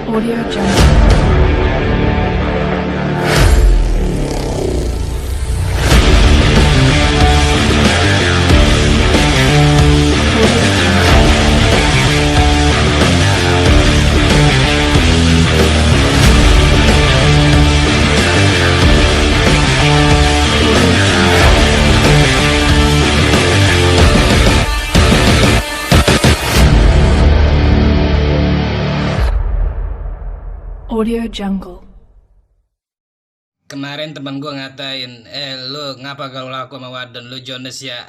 Audio Jungle. Audio Jungle. Kemarin teman gue ngatain, lu ngapa kalau aku sama Wadon, lu Jones ya?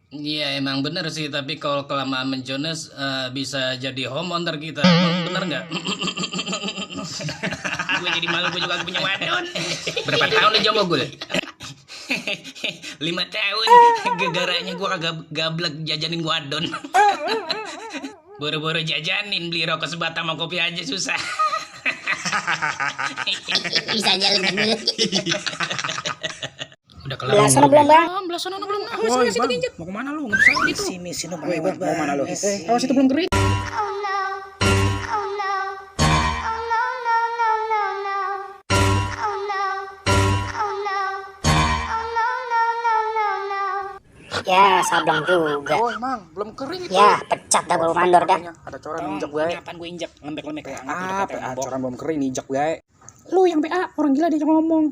Iya emang bener sih, tapi kalau kelamaan menjones bisa jadi homo ntar kita. Bener nggak? Gue jadi malu, gue juga punya Wadon. Berapa tahun lu jomblo gue? 5 tahun. Gegaranya gue kagak gablek jajanin Wadon. Boro-boro jajanin, beli rokok sebatang sama kopi aja susah. Bisa jalan dulu. Udah kelar. Belasan belum bang? Belasan belum. Woi bang, mau kemana lu? Nggak bisa gitu. Sini bang, mau mana lu? Awas itu belum kering. Ya, sableng juga. Woi mang, belum kering itu. Ya, pecat dah gua mandor dah. Ada coran injak gue. Apaan gue injak? Lembek-lembek kayak Ah, PA coran belum kering injak gue. Lu yang PA, orang gila dia ngomong.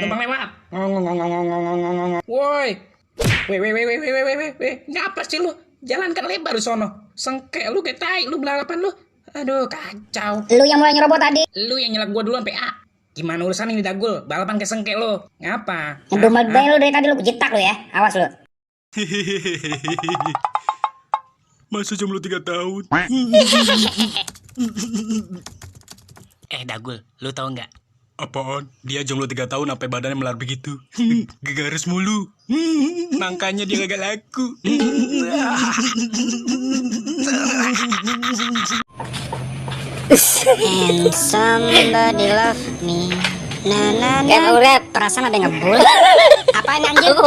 Numpang lewat. Woi. Weh. Ngapa sih lu? Jalan kan lebar sono. Sengke lu kayak tai, lu belalapan lu. Aduh, kacau. Lu yang mulai nyerobot tadi. Lu yang nyelak gua duluan PA. Gimana urusan ini Dagul? Balapan kayak sengke lu. Ngapa? Ngedomel lu dari tadi lu jetak lu ya. Awas lu. Masa jomblo 3 tahun? Dagul, lu tahu nggak? Apaan? Dia jomblo 3 tahun sampai badannya melar begitu. Gegaris mulu. Makanya dia gagal laku. And somebody love me. Na na na. Perasaan ada yang ngebul. Apaan anjing?